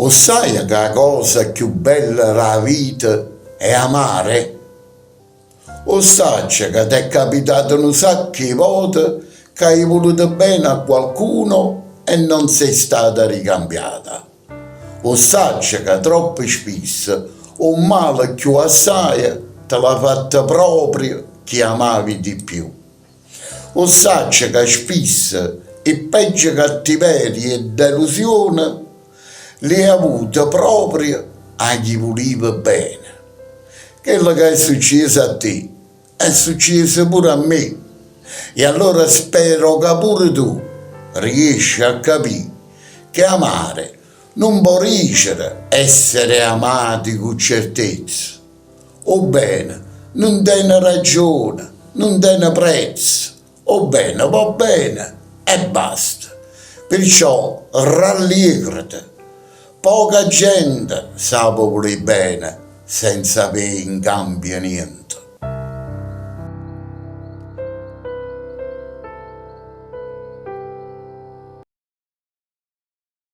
O ssaje ca 'a cosa cchiù bella d' 'a vita è amare? O ssaccio ca t'è capitato nu sacco 'e vote ca haje vuluto bene a qualcuno e non sei stata ricambiata. O ssaccio ca troppo spisso 'o mmale cchiù assaje te l'ha fatto proprio chi amavi di più. O ssaccio ca spisso 'e peggio cattiverie e delusione l'hê avute proprio 'a chi vulive bene. Chello ca è succieso a te è succieso pure a me e allora spero ca pure tu riesci a capì che amare nun vo' dicere essere amati cu certezza. 'O bbene nun tene ragione, nun tene prezzo, 'o bbene vo' bbene e basta. Pirciò ralligrate, poca gente sape vulè bene senza avè in cambio niente.